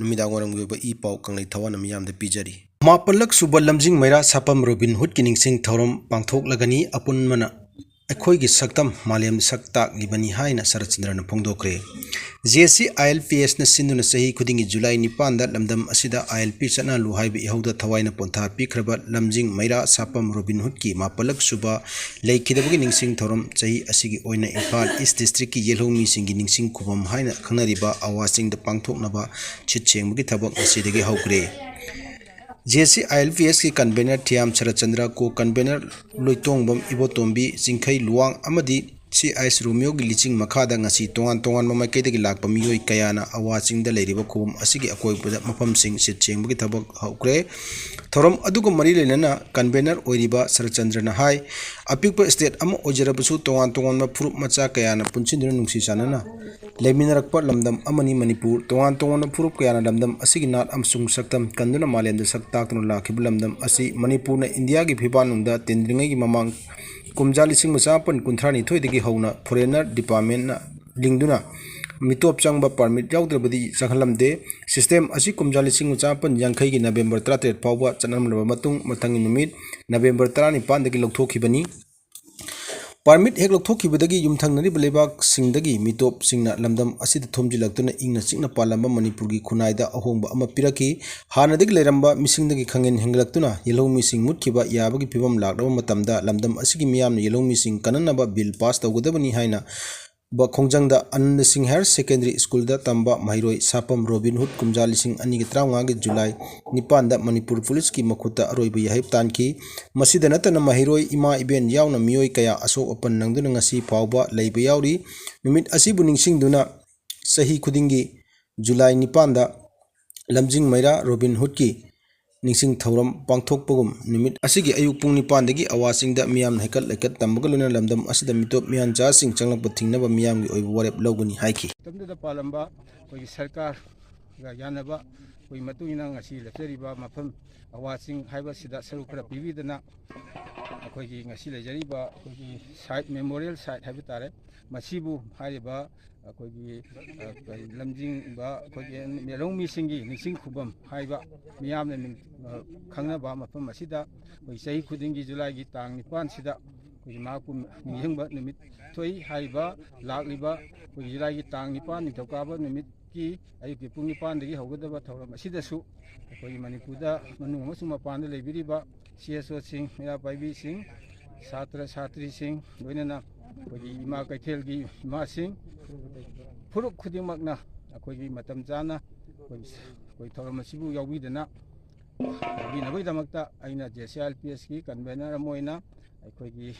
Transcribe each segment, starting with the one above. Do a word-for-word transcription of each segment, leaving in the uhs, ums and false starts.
ꯅꯨꯃꯤꯗꯥꯡ ꯋꯥꯏꯔꯝꯒꯤ ꯑꯣꯏꯕ ꯏ ꯄꯥꯎ ꯀꯪꯂꯩ ꯊꯋꯥꯟꯅ ꯃꯤꯌꯥꯝꯗ ꯄꯤꯖꯔꯤ꯫ ꯃꯥꯄꯜꯂꯛ ꯁꯨꯕ ꯂꯝꯖꯤꯡ ꯃꯩꯔꯥ ꯁꯥꯄꯝ ꯔꯣꯕꯤꯟ ꯍꯨꯗꯀꯤ ꯅꯤꯡꯁꯤꯡ ꯊꯧꯔꯝ ꯄꯥꯡꯊꯣꯛꯂꯒꯅꯤ꯫ ꯑꯄꯨꯟꯕꯅ ꯑꯩꯈꯣꯏꯒꯤ ꯁꯛꯇꯝ ꯃꯥꯂꯦꯝꯗ ꯁꯛ ꯇꯥꯛꯂꯤꯕꯅꯤ ꯍꯥꯏꯅ ꯁꯔꯠꯆꯟꯗ꯭ꯔꯅ ꯐꯣꯡꯗꯣꯛꯈ꯭ꯔꯦ꯫ J C I L P ꯑꯦꯁꯅ ꯁꯤꯟꯗꯨꯅ ꯆꯍꯤ ꯈꯨꯗꯤꯡꯒꯤ ꯖꯨꯂꯥꯏ ꯅꯤꯄꯥꯟꯗ ꯂꯝꯗꯝ ꯑꯁꯤꯗ ꯑꯥꯏ ꯑꯦꯜ ꯄꯤ ꯆꯠꯅꯍꯜꯂꯨ ꯍꯥꯏꯕ ꯏꯍꯧꯗ ꯊꯋꯥꯏꯅ ꯄꯣꯟꯊꯥ ꯄꯤꯈ꯭ꯔꯕ ꯂꯝꯖꯤꯡ ꯃꯩꯔꯥ ꯁꯥꯄꯝ ꯔꯣꯕꯤꯟ ꯍꯨꯗꯀꯤ ꯃꯥꯄꯜꯂꯛ ꯁꯨꯕ ꯂꯩꯈꯤꯗꯕꯒꯤ ꯅꯤꯡꯁꯤꯡ ꯊꯧꯔꯝ ꯆꯍꯤ ꯑꯁꯤꯒꯤ ꯑꯣꯏꯅ ꯏꯝꯐꯥꯜ ꯏꯁ ꯗꯤꯁꯇ꯭ꯔꯤꯛꯀꯤ ꯌꯦꯜꯍꯧꯃꯤꯁꯤꯡꯒꯤ ꯅꯤꯡꯁꯤꯡ ꯈꯨꯕꯝ ꯍꯥꯏꯅ ꯈꯪꯅꯔꯤꯕ ꯑꯋꯥ ꯆꯤꯡꯗ ꯄꯥꯡꯊꯣꯛꯅꯕ ꯁꯤꯠ ꯁꯦꯡꯕꯒꯤ ꯊꯕꯛ ꯉꯁꯤꯗꯒꯤ ꯍꯧꯈ꯭ꯔꯦ꯫ J C I L P ꯑꯦꯁꯀꯤ convener ꯊꯤꯌꯥꯝ ꯁꯔꯠꯆꯟꯗ꯭ꯔ, ꯀꯣ ꯀꯟꯚꯦꯅꯔ ꯂꯣꯏꯇꯣꯡꯕꯝ ꯏꯕꯣꯇꯣꯝꯕꯤ, ꯆꯤꯡꯈꯩ ꯂꯨꯋꯥꯡ ꯑꯃꯗꯤ ꯁꯤ ꯑꯥꯏ ꯑꯦꯁ ꯔꯣꯃꯤꯌꯣꯒꯤ ꯂꯤꯆꯤꯡ ꯃꯈꯥꯗ ꯉꯁꯤ ꯇꯣꯉꯥꯟ ꯇꯣꯉꯥꯟꯕ ꯃꯥꯏꯀꯩꯗꯒꯤ ꯂꯥꯛꯄ ꯃꯤꯑꯣꯏ ꯀꯌꯥꯅ ꯑꯋꯥ ꯆꯤꯡꯗ ꯂꯩꯔꯤꯕ ꯈꯨꯕꯝ ꯑꯁꯤꯒꯤ ꯑꯀꯣꯏꯕꯗ ꯃꯐꯝꯁꯤꯡ ꯁꯤꯠ ꯁꯦꯡꯕꯒꯤ ꯊꯕꯛ ꯍꯧꯈ꯭ꯔꯦ꯫ ꯊꯧꯔꯝ ꯑꯗꯨꯒ ꯃꯔꯤ ꯂꯩꯅꯅ ꯀꯟꯚꯦꯅꯔ ꯑꯣꯏꯔꯤꯕ ꯁꯔꯠꯆꯟꯗ꯭ꯔꯅ ꯍꯥꯏ, ꯑꯄꯤꯛꯄ ꯁ꯭ꯇꯦꯠ ꯑꯃ ꯑꯣꯏꯖꯔꯕꯁꯨ ꯇꯣꯉꯥꯟ ꯇꯣꯉꯥꯟꯕ ꯐꯨꯔꯨꯞ ꯃꯆꯥ ꯀꯌꯥꯅ ꯄꯨꯟꯁꯤꯟꯗꯨꯅ ꯅꯨꯡꯁꯤ ꯆꯥꯟꯅꯅ ꯂꯩꯃꯤꯟꯅꯔꯛꯄ ꯂꯝꯗꯝ ꯑꯃꯅꯤ ꯃꯅꯤꯄꯨꯔ꯫ ꯇꯣꯉꯥꯟ ꯇꯣꯉꯥꯟꯕ ꯐꯨꯔꯨꯞ ꯀꯌꯥꯅ ꯂꯝꯗꯝ ꯑꯁꯤꯒꯤ ꯅꯥꯠ ꯑꯃꯁꯨꯡ ꯁꯛꯇꯝ ꯀꯟꯗꯨꯅ ꯃꯥꯂꯦꯝꯗ ꯁꯛ ꯇꯥꯛꯇꯨꯅ ꯂꯥꯛꯈꯤꯕ ꯂꯝꯗꯝ ꯑꯁꯤ ꯃꯅꯤꯄꯨꯔꯅ ꯏꯟꯗꯤꯌꯥꯒꯤ ꯐꯤꯕꯥꯛꯅꯨꯡꯗ ꯇꯤꯟꯗ꯭ꯔꯤꯉꯩꯒꯤ ꯃꯃꯥꯡ ꯀꯨꯝꯖꯥ ꯂꯤꯁꯤꯡ ꯑꯃ ꯆꯃꯥꯄꯟ ꯀꯨꯟꯊ꯭ꯔꯥ ꯅꯤꯊꯣꯏꯗꯒꯤ ꯍꯧꯅ ꯐꯣꯔꯦꯟꯅꯔ ꯗꯤꯄꯥꯔꯠꯃꯦꯟꯅ ꯂꯤꯡꯗꯨꯅ ꯃꯤꯇꯣꯞ ꯆꯪꯕ ꯄꯥꯔꯃꯤꯠ ꯌꯥꯎꯗ꯭ꯔꯕꯗꯤ ꯆꯪꯍꯜꯂꯝꯗꯦ꯫ ꯁꯤꯁꯇꯦꯝ ꯑꯁꯤ ꯀꯨꯝꯖꯥ ꯂꯤꯁꯤꯡ ꯑꯃ ꯆꯃꯥꯄꯟ ꯌꯥꯡꯈꯩꯒꯤ ꯅꯕꯦꯝꯕꯔ ꯇꯔꯥꯇꯔꯦꯠ ꯐꯥꯎꯕ ꯆꯠꯅꯔꯝꯂꯕ ꯃꯇꯨꯡ ꯃꯊꯪꯒꯤ ꯅꯨꯃꯤꯠ ꯅꯕꯦꯝꯕꯔ ꯇꯔꯥꯅꯤꯄꯥꯟꯗꯒꯤ ꯂꯧꯊꯣꯛꯈꯤꯕꯅꯤ꯫ ꯄꯥꯔꯃꯤꯠ ꯍꯦꯛ ꯂꯧꯊꯣꯛꯈꯤꯕꯗꯒꯤ ꯌꯨꯝꯊꯪꯅꯔꯤꯕ ꯂꯩꯕꯥꯛꯁꯤꯡꯗꯒꯤ ꯃꯤꯇꯣꯞꯁꯤꯡꯅ ꯂꯝꯗꯝ ꯑꯁꯤꯗ ꯊꯣꯝꯖꯤꯜꯂꯛꯇꯨꯅ ꯏꯪꯅ ꯆꯤꯛꯅ ꯄꯥꯜꯂꯝꯕ ꯃꯅꯤꯄꯨꯔꯒꯤ ꯈꯨꯟꯅꯥꯏꯗ ꯑꯍꯣꯡꯕ ꯑꯃ ꯄꯤꯔꯛꯈꯤ꯫ ꯍꯥꯟꯅꯗꯒꯤ ꯂꯩꯔꯝꯕ ꯃꯤꯁꯤꯡꯗꯒꯤ ꯈꯪꯍꯦꯟ ꯍꯦꯟꯒꯠꯂꯛꯇꯨꯅ ꯌꯦꯜꯍꯧꯃꯤꯁꯤꯡ ꯃꯨꯠꯈꯤꯕ ꯌꯥꯕꯒꯤ ꯐꯤꯕꯝ ꯂꯥꯛꯂꯕ ꯃꯇꯝꯗ ꯂꯝꯗꯝ ꯑꯁꯤꯒꯤ ꯃꯤꯌꯥꯝꯅ ꯌꯦꯜꯍꯧꯃꯤꯁꯤꯡ ꯀꯟꯅꯅꯕ ꯕꯤꯜ ꯄꯥꯁ ꯇꯧꯒꯗꯕꯅꯤ ꯍꯥꯏꯅ ꯕ ꯈꯣꯡꯖꯪꯗ ꯑꯅꯟꯗ ꯁꯤꯡ ꯍꯥꯌꯔ ꯁꯦꯀꯦꯟꯗꯔꯤ ꯁ꯭ꯀꯨꯜꯗ ꯇꯝꯕ ꯃꯍꯩꯔꯣꯏ ꯁꯥꯄꯝ ꯔꯣꯕꯤꯟ ꯍꯨꯗ ꯀꯨꯝꯖꯥ ꯂꯤꯁꯤꯡ ꯑꯅꯤꯒ ꯇꯔꯥꯃꯉꯥꯒꯤ ꯖꯨꯂꯥꯏ ꯅꯤꯄꯥꯟꯗ ꯃꯅꯤꯄꯨꯔ ꯄꯨꯂꯤꯁꯀꯤ ꯃꯈꯨꯠꯇ ꯑꯔꯣꯏꯕ ꯌꯥꯍꯤꯞ ꯇꯥꯟꯈꯤ꯫ ꯃꯁꯤꯗ ꯅꯠꯇꯅ ꯃꯍꯩꯔꯣꯏ ꯏꯃꯥ ꯏꯕꯦꯟ ꯌꯥꯎꯅ ꯃꯤꯑꯣꯏ ꯀꯌꯥ ꯑꯁꯣꯛ ꯑꯄꯟ ꯅꯪꯗꯨꯅ ꯉꯁꯤ ꯐꯥꯎꯕ ꯂꯩꯕ ꯌꯥꯎꯔꯤ꯫ ꯅꯨꯃꯤꯠ ꯑꯁꯤꯕꯨ ꯅꯤꯡꯁꯤꯡꯗꯨꯅ ꯆꯍꯤ ꯈꯨꯗꯤꯡꯒꯤ ꯖꯨꯂꯥꯏ ꯅꯤꯄꯥꯟꯗ ꯂꯝꯖꯤꯡ ꯃꯩꯔꯥ ꯔꯣꯕꯤꯟ ꯍꯨꯗꯀꯤ ꯅꯤꯡꯁꯤꯡ ꯊꯧꯔꯝ ꯄꯥꯡꯊꯣꯛꯄꯒꯨꯝ ꯅꯨꯃꯤꯠ ꯑꯁꯤꯒꯤ ꯑꯌꯨꯛ ꯄꯨꯡ ꯅꯤꯄꯥꯟꯗꯒꯤ ꯑꯋꯥ ꯆꯤꯡꯗ ꯃꯤꯌꯥꯝꯅ ꯍꯩꯀꯠ ꯂꯩꯀꯠ ꯇꯝꯕꯒ ꯂꯣꯏꯅꯅ ꯂꯝꯗꯝ ꯑꯁꯤꯗ ꯃꯤꯇꯣꯞ ꯃꯤꯌꯥꯟꯆꯥꯁꯤꯡ ꯆꯪꯂꯛꯄ ꯊꯤꯡꯅꯕ ꯃꯤꯌꯥꯝꯒꯤ ꯑꯣꯏꯕ ꯋꯥꯔꯦꯞ ꯂꯧꯒꯅꯤ ꯍꯥꯏꯈꯤ꯫ ꯃꯇꯝꯗꯨꯗ ꯄꯥꯜꯂꯝꯕ ꯑꯩꯈꯣꯏꯒꯤ ꯁꯔꯀꯥꯔ ꯌꯥꯅꯕ ꯑꯩꯈꯣꯏ ꯃꯇꯨꯡ ꯏꯟꯅ ꯉꯁꯤ ꯂꯦꯞꯆꯔꯤꯕ ꯃꯐꯝ ꯑꯋꯥ ꯆꯤꯡ ꯍꯥꯏꯕꯁꯤꯗ ꯁꯔꯨꯛ ꯈꯔ ꯄꯤꯕꯤꯗꯅ ꯑꯩꯈꯣꯏꯒꯤ ꯉꯁꯤ ꯂꯩꯖꯔꯤꯕ ꯑꯩꯈꯣꯏꯒꯤ ꯁꯥꯏꯠ, ꯃꯦꯃꯣꯔꯤꯌꯦꯜ ꯁꯥꯏꯠ ꯍꯥꯏꯕ ꯇꯥꯔꯦ, ꯃꯁꯤꯕꯨ ꯍꯥꯏꯔꯤꯕ ꯑꯩꯈꯣꯏꯒꯤ, ꯑ, ꯀꯔꯤ, ꯂꯝꯖꯤꯡꯕ ꯑꯩꯈꯣꯏꯒꯤ ꯂꯧꯃꯤꯁꯤꯡꯒꯤ ꯅꯤꯡꯁꯤꯡ ꯈꯨꯕꯝ ꯍꯥꯏꯕ ꯃꯤꯌꯥꯝꯅ ꯃꯤꯡ, ꯑ, ꯈꯪꯅꯕ ꯃꯐꯝ ꯑꯁꯤꯗ ꯑꯩꯈꯣꯏ ꯆꯍꯤ ꯈꯨꯗꯤꯡꯒꯤ ꯖꯨꯂꯥꯏꯒꯤ ꯇꯥꯡ ꯅꯤꯄꯥꯟꯁꯤꯗ ꯑꯩꯈꯣꯏꯒꯤ ꯃꯍꯥꯛꯄꯨ ꯅꯤꯡꯁꯤꯡꯕ ꯅꯨꯃꯤꯠ ꯊꯣꯛꯏ꯫ ꯍꯥꯏꯔꯤꯕ ꯂꯥꯛꯂꯤꯕ ꯑꯩꯈꯣꯏꯒꯤ ꯖꯨꯂꯥꯏꯒꯤ ꯇꯥꯡ ꯅꯤꯄꯥꯟ, ꯅꯤꯡꯊꯧꯀꯥꯕ ꯅꯨꯃꯤꯠꯀꯤ ꯑꯌꯨꯛꯀꯤ ꯄꯨꯡ ꯅꯤꯄꯥꯟꯗꯒꯤ ꯍꯧꯒꯗꯕ ꯊꯧꯔꯝ ꯑꯁꯤꯗꯁꯨ ꯑꯩꯈꯣꯏꯒꯤ ꯃꯅꯤꯄꯨꯔꯗ ꯃꯅꯨꯡ ꯑꯃꯁꯨꯡ ꯃꯄꯥꯟꯗ ꯂꯩꯕꯤꯔꯤꯕ ꯁꯤ ꯑꯦꯁ ꯑꯣꯁꯤꯡ, ꯃꯩꯔꯥ ꯄꯥꯏꯕꯤꯁꯤꯡ, ꯁꯥꯇ꯭ꯔ ꯁꯥꯇ꯭ꯔꯤꯁꯤꯡ, ꯂꯣꯏꯅꯅ ꯑꯩꯈꯣꯏꯒꯤ ꯏꯃꯥ ꯀꯩꯊꯦꯜꯒꯤ ꯏꯃꯥꯁꯤꯡ, ꯐꯨꯔꯨꯞ ꯈꯨꯗꯤꯡꯃꯛꯅ ꯑꯩꯈꯣꯏꯒꯤ ꯃꯇꯝ ꯆꯥꯅ ꯑꯩꯈꯣꯏꯒꯤ, ꯑꯩꯈꯣꯏ ꯊꯧꯔꯝ ꯑꯁꯤꯕꯨ ꯌꯥꯎꯕꯤꯗꯅ, ꯌꯥꯎꯕꯤꯅꯕꯒꯤꯗꯃꯛꯇ ꯑꯩꯅ J C I L P ꯑꯦꯁꯀꯤ convener ꯑꯃ ꯑꯣꯏꯅ ꯑꯩꯈꯣꯏꯒꯤ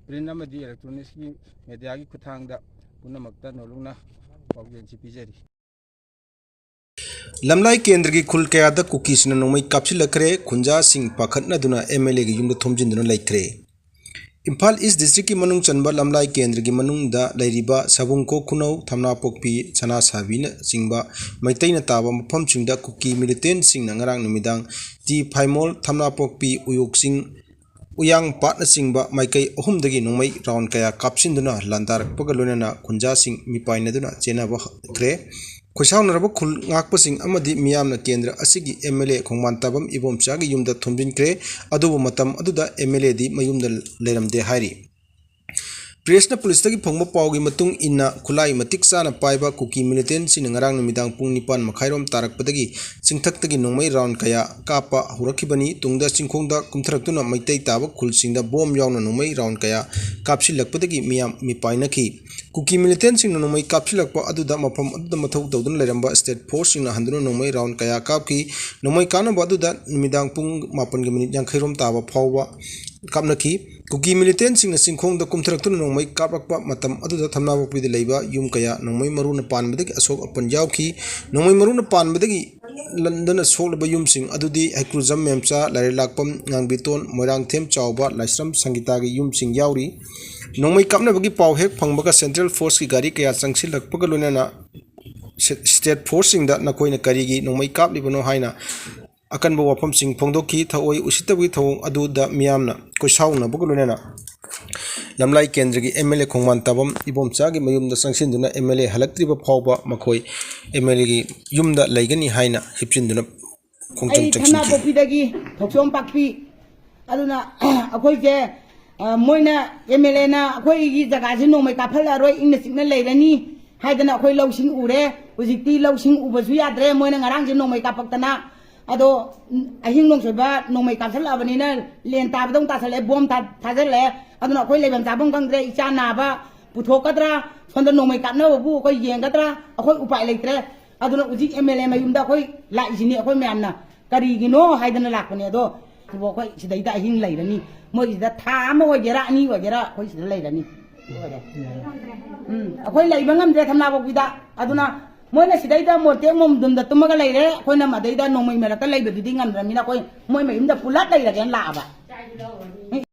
ꯄ꯭ꯔꯤꯟ ꯑꯃꯗꯤ ꯏꯂꯦꯛꯇ꯭ꯔꯣꯅꯤꯛꯁꯀꯤ ꯃꯦꯗꯤꯌꯥꯒꯤ ꯈꯨꯠꯊꯥꯡꯗ ꯄꯨꯝꯅꯃꯛꯇ ꯅꯣꯂꯨꯛꯅ ꯄꯥꯎꯖꯦꯜꯁꯤ ꯄꯤꯖꯔꯤ꯫ ꯂꯝꯂꯥꯏ ꯀꯦꯟꯗ꯭ꯔꯒꯤ ꯈꯨꯜ ꯀꯌꯥꯗ ꯀꯨꯀꯤꯁꯤꯡꯅ ꯅꯣꯡꯃꯩ ꯀꯥꯞꯁꯤꯜꯂꯛꯈ꯭ꯔꯦ꯫ ꯈꯨꯟꯖꯥꯁꯤꯡ ꯄꯥꯈꯠꯅꯗꯨꯅ ꯑꯦꯝ ꯑꯦꯜ ꯑꯦꯒꯤ ꯌꯨꯝꯗ ꯊꯣꯝꯖꯤꯟꯗꯨꯅ ꯂꯩꯈ꯭ꯔꯦ꯫ ꯏꯝꯐꯥꯜ ꯏꯁ ꯗꯤꯁꯇ꯭ꯔꯤꯛꯀꯤ ꯃꯅꯨꯡ ꯆꯟꯕ ꯂꯝꯂꯥꯏ ꯀꯦꯟꯗ꯭ꯔꯒꯤ ꯃꯅꯨꯡꯗ ꯂꯩꯔꯤꯕ ꯁꯕꯨꯡꯈꯣꯛ ꯈꯨꯅꯧ, ꯊꯝꯅꯥꯄꯣꯛꯄꯤ, ꯁꯅꯥꯁꯥꯕꯤꯅꯆꯤꯡꯕ ꯃꯩꯇꯩꯅ ꯇꯥꯕ ꯃꯐꯝꯁꯤꯡꯗ ꯀꯨꯀꯤ ꯃꯤꯂꯤꯇꯦꯟꯁꯤꯡꯅ ꯉꯔꯥꯡ ꯅꯨꯃꯤꯗꯥꯡ ꯇꯤ ꯐꯥꯏꯃꯣꯜ, ꯊꯝꯅꯥꯄꯣꯛꯄꯤ, ꯎꯌꯣꯛꯆꯤꯡ, ꯎꯌꯥꯡꯄꯥꯠꯅꯆꯤꯡꯕ ꯃꯥꯏꯀꯩ ꯑꯍꯨꯝꯗꯒꯤ ꯅꯣꯡꯃꯩ ꯔꯥꯎꯟ ꯀꯌꯥ ꯀꯥꯞꯁꯤꯟꯗꯨꯅ ꯂꯥꯟꯗꯥꯔꯛꯄꯒ ꯂꯣꯏꯅꯅ ꯈꯨꯟꯖꯥꯁꯤꯡ ꯃꯤꯄꯥꯏꯅꯗꯨꯅ ꯆꯦꯟꯅꯕ ꯍꯧꯈ꯭ꯔꯦ꯫ ꯈꯣꯏꯁꯥꯎꯅꯔꯕ ꯈꯨꯜ ꯉꯥꯛꯄꯁꯤꯡ ꯑꯃꯗꯤ ꯃꯤꯌꯥꯝꯅ ꯀꯦꯟꯗ꯭ꯔ ꯑꯁꯤꯒꯤ ꯑꯦꯝ ꯑꯦꯜ ꯑꯦ ꯈꯣꯡꯕꯥꯟ ꯇꯥꯕꯝ ꯏꯕꯣꯝꯆꯥꯒꯤ ꯌꯨꯝꯗ ꯊꯣꯝꯖꯤꯟꯈ꯭ꯔꯦ꯫ ꯑꯗꯨꯕꯨ ꯃꯇꯝ ꯑꯗꯨꯗ ꯑꯦꯝ ꯑꯦꯜ ꯑꯦꯗꯤ ꯃꯌꯨꯝꯗ ꯂꯩꯔꯝꯗꯦ ꯍꯥꯏꯔꯤ꯫ ꯄ꯭ꯔꯦꯁꯅ ꯄꯨꯂꯤꯁꯇꯒꯤ ꯐꯪꯕ ꯄꯥꯎꯒꯤ ꯃꯇꯨꯡ ꯏꯟꯅ, ꯈꯨꯠꯂꯥꯏ ꯃꯇꯤꯛ ꯆꯥꯅ ꯄꯥꯏꯕ ꯀꯨꯀꯤ ꯃꯤꯂꯤꯇꯦꯟꯁꯤꯡꯅ ꯉꯔꯥꯡ ꯅꯨꯃꯤꯗꯥꯡ ꯄꯨꯡ ꯅꯤꯄꯥꯟ ꯃꯈꯥꯏꯔꯣꯝ ꯇꯥꯔꯛꯄꯗꯒꯤ ꯆꯤꯡꯊꯛꯇꯒꯤ ꯅꯣꯡꯃꯩ ꯔꯥꯎꯟ ꯀꯌꯥ ꯀꯥꯞꯄ ꯍꯧꯔꯛꯈꯤꯕꯅꯤ꯫ ꯇꯨꯡꯗ ꯆꯤꯡꯈꯣꯡꯗ ꯀꯨꯝꯊꯔꯛꯇꯨꯅ ꯃꯩꯇꯩ ꯇꯥꯕ ꯈꯨꯜꯁꯤꯡꯗ ꯕꯣꯝ ꯌꯥꯎꯅ ꯅꯣꯡꯃꯩ ꯔꯥꯎꯟ ꯀꯌꯥ ꯀꯥꯞꯁꯤꯜꯂꯛꯄꯗꯒꯤ ꯃꯤꯌꯥꯝ ꯃꯤꯄꯥꯏꯅꯈꯤ꯫ ꯀꯨꯀꯤ ꯃꯤꯂꯤꯇꯦꯟꯁꯤꯡꯅ ꯅꯣꯡꯃꯩ ꯀꯥꯞꯁꯤꯜꯂꯛꯄ ꯑꯗꯨꯗ ꯃꯐꯝ ꯑꯗꯨꯗ ꯃꯊꯧ ꯇꯧꯗꯨꯅ ꯂꯩꯔꯝꯕ ꯁ꯭ꯇꯦꯠ ꯐꯣꯔꯁꯁꯤꯡꯅ ꯍꯟꯗꯨꯅ ꯅꯣꯡꯃꯩ ꯔꯥꯎꯟ ꯀꯌꯥ ꯀꯥꯞꯈꯤ꯫ ꯅꯣꯡꯃꯩ ꯀꯥꯞꯅꯕ ꯑꯗꯨꯗ ꯅꯨꯃꯤꯗꯥꯡ ꯄꯨꯡ ꯃꯥꯄꯟꯒ ꯃꯤꯅꯤꯠ ꯌꯥꯡꯈꯩ ꯔꯣꯝ ꯇꯥꯕ ꯐꯥꯎꯕ ꯀꯥꯞꯅꯈꯤ꯫ ꯀꯨꯀꯤ ꯃꯤꯂꯤꯇꯦꯟꯁꯤꯡꯅ ꯆꯤꯡꯈꯣꯡꯗ ꯀꯨꯝꯊꯔꯛꯇꯨꯅ ꯅꯣꯡꯃꯩ ꯀꯥꯞꯂꯛꯄ ꯃꯇꯝ ꯑꯗꯨꯗ ꯊꯝꯅꯥꯄꯣꯛꯄꯤꯗ ꯂꯩꯕ ꯌꯨꯝ ꯀꯌꯥ ꯅꯣꯡꯃꯩ ꯃꯔꯨꯅ ꯄꯥꯟꯕꯗꯒꯤ ꯑꯁꯣꯛ ꯑꯄꯟ ꯌꯥꯎꯈꯤ꯫ ꯅꯣꯡꯃꯩ ꯃꯔꯨꯅ ꯄꯥꯟꯕꯗꯒꯤ ꯂꯟꯗꯅ ꯁꯣꯛꯂꯕ ꯌꯨꯝꯁꯤꯡ ꯑꯗꯨꯗꯤ ꯍꯩꯀ꯭ꯔꯨꯖꯝ ꯃꯦꯝꯆꯥ, ꯂꯥꯏꯔꯩꯂꯥꯛꯄꯝ, ꯉꯥꯡꯕꯤꯇꯣꯟ, ꯃꯣꯏꯔꯥꯡꯊꯦꯝ ꯆꯥꯎꯕ, ꯂꯥꯏꯁ꯭ꯔꯝ ꯁꯪꯒꯤꯇꯥꯒꯤ ꯌꯨꯝꯁꯤꯡ ꯌꯥꯎꯔꯤ꯫ ꯅꯣꯡꯃꯩ ꯀꯥꯞꯅꯕꯒꯤ ꯄꯥꯎ ꯍꯦꯛ ꯐꯪꯕꯒ ꯁꯦꯟꯇ꯭ꯔꯦꯜ ꯐꯣꯔꯁꯀꯤ ꯒꯥꯔꯤ ꯀꯌꯥ ꯆꯪꯁꯤꯜꯂꯛꯄꯒ ꯂꯣꯏꯅꯅ ꯁ꯭ꯇꯦꯠ ꯐꯣꯔꯁꯁꯤꯡꯗ ꯅꯈꯣꯏꯅ ꯀꯔꯤꯒꯤ ꯅꯣꯡꯃꯩ ꯀꯥꯞꯂꯤꯕꯅꯣ ꯍꯥꯏꯅ ꯑꯀꯟꯕ ꯋꯥꯐꯝꯁꯤꯡ ꯐꯣꯡꯗꯣꯛꯈꯤ꯫ ꯊꯑꯣꯏ ꯎꯁꯤꯠꯇꯕꯒꯤ ꯊꯧꯑꯣꯡ ꯑꯗꯨꯗ ꯃꯤꯌꯥꯝꯅ ꯀꯣꯏꯁꯥꯎꯅꯕꯒ ꯂꯣꯏꯅꯅ ꯂꯝꯂꯥꯏ ꯀꯦꯟꯗ꯭ꯔꯒꯤ ꯑꯦꯝ ꯑꯦꯜ ꯑꯦ ꯈꯣꯡꯕꯥꯟ ꯇꯥꯕꯝ ꯏꯕꯣꯝꯆꯥꯒꯤ ꯃꯌꯨꯝꯗ ꯆꯪꯁꯤꯟꯗꯨꯅ ꯑꯦꯝ ꯑꯦꯜ ꯑꯦ ꯍꯜꯂꯛꯇ꯭ꯔꯤꯕ ꯐꯥꯎꯕ ꯃꯈꯣꯏ ꯑꯦꯝ ꯑꯦꯜ ꯑꯦꯒꯤ ꯌꯨꯝꯗ ꯂꯩꯒꯅꯤ ꯍꯥꯏꯅ ꯍꯤꯞꯆꯤꯟꯗꯨꯅ ꯈꯣꯡꯖꯪ ꯑꯩ ꯆꯪꯁꯤꯟꯈꯤ꯫ ꯊꯝꯅꯥꯄꯣꯛꯄꯤꯗꯒꯤ ꯊꯣꯛꯆꯣꯝ ꯄꯥꯛꯄꯤ꯫ ꯑꯗꯨꯅ ꯑꯩꯈꯣꯏꯁꯦ, ꯑ, ꯃꯣꯏꯅ, ꯑꯦꯝ ꯑꯦꯜ ꯑꯦꯅ ꯑꯩꯈꯣꯏꯒꯤ ꯖꯒꯥꯁꯤ ꯅꯣꯡꯃꯩ ꯀꯥꯞꯍꯜꯂꯛꯑꯔꯣꯏ, ꯏꯪꯅ ꯆꯤꯛꯅ ꯂꯩꯔꯅꯤ ꯍꯥꯏꯗꯅ ꯑꯩꯈꯣꯏ ꯂꯧꯁꯤꯡ ꯎꯔꯦ꯫ ꯍꯧꯖꯤꯛꯇꯤ ꯂꯧꯁꯤꯡ ꯎꯕꯁꯨ ꯌꯥꯗ꯭ꯔꯦ꯫ ꯃꯣꯏꯅ ꯉꯔꯥꯡꯁꯦ ꯅꯣꯡꯃꯩ ꯀꯥꯞꯄꯛꯇꯅ, ꯑꯗꯣ, ꯎꯝ, ꯑꯍꯤꯡ ꯅꯣꯡꯁꯣꯏꯕ ꯅꯣꯡꯃꯩ ꯀꯥꯞꯁꯜꯂꯛꯑꯕꯅꯤꯅ ꯂꯦꯟ ꯇꯥꯕꯗꯧ ꯇꯥꯁꯜꯂꯛꯑꯦ, ꯕꯣꯝ ꯊꯥ-, ꯊꯥꯖꯜꯂꯛꯑꯦ꯫ ꯑꯗꯨꯅ ꯑꯩꯈꯣꯏ ꯂꯩꯐꯝ ꯆꯥꯐꯝ ꯈꯪꯗ꯭ꯔꯦ꯫ ꯏꯆꯥ ꯅꯥꯕ ꯄꯨꯊꯣꯛꯀꯗ꯭ꯔꯥ, ꯁꯣꯝꯗ ꯅꯣꯡꯃꯩ ꯀꯥꯞꯅꯕꯕꯨ ꯑꯩꯈꯣꯏ ꯌꯦꯡꯒꯗ꯭ꯔꯥ, ꯑꯩꯈꯣꯏ ꯎꯄꯥꯏ ꯂꯩꯇ꯭ꯔꯦ꯫ ꯑꯗꯨꯅ ꯍꯧꯖꯤꯛ ꯑꯦꯝ ꯑꯦꯜ ꯑꯦ ꯃꯌꯨꯝꯗ ꯑꯩꯈꯣꯏ ꯂꯥꯛꯏꯁꯤꯅꯤ꯫ ꯑꯩꯈꯣꯏ ꯃꯌꯥꯝꯅ ꯀꯔꯤꯒꯤꯅꯣ ꯍꯥꯏꯗꯅ ꯂꯥꯛꯄꯅꯦ꯫ ꯑꯗꯣ ꯁꯤꯕꯨ ꯑꯩꯈꯣꯏ ꯁꯤꯗꯩꯗ ꯑꯍꯤꯡ ꯂꯩꯔꯅꯤ꯫ ꯃꯣꯏꯒꯤꯁꯤꯗ ꯊꯥ ꯑꯃ ꯑꯣꯏꯒꯦꯔꯥ, ꯑꯅꯤ ꯑꯣꯏꯒꯦꯔꯥ, ꯑꯩꯈꯣꯏ ꯁꯤꯗ ꯂꯩꯔꯅꯤ꯫ ꯂꯣꯏꯔꯦ꯫ ꯎꯝ, ꯑꯩꯈꯣꯏ ꯂꯩꯕ ꯉꯝꯗ꯭ꯔꯦ ꯊꯝꯅꯥꯄꯣꯛꯄꯤꯗ꯫ ꯑꯗꯨꯅ ꯃꯣꯏꯅ ꯁꯤꯗꯩꯗ ꯃꯣꯇꯦꯛ ꯃꯣꯝꯗꯨꯝꯗ ꯇꯨꯝꯃꯒ ꯂꯩꯔꯦ, ꯑꯩꯈꯣꯏꯅ ꯃꯗꯩꯗ ꯅꯣꯡꯃꯩ ꯃꯔꯛꯇ ꯂꯩꯕꯗꯨꯗꯤ ꯉꯝꯗ꯭ꯔꯕꯅꯤꯅ ꯑꯩꯈꯣꯏ ꯃꯣꯏ ꯃꯌꯨꯝꯗ ꯄꯨꯂꯞ ꯂꯩꯔꯒꯦꯅ ꯂꯥꯛꯑꯕ꯫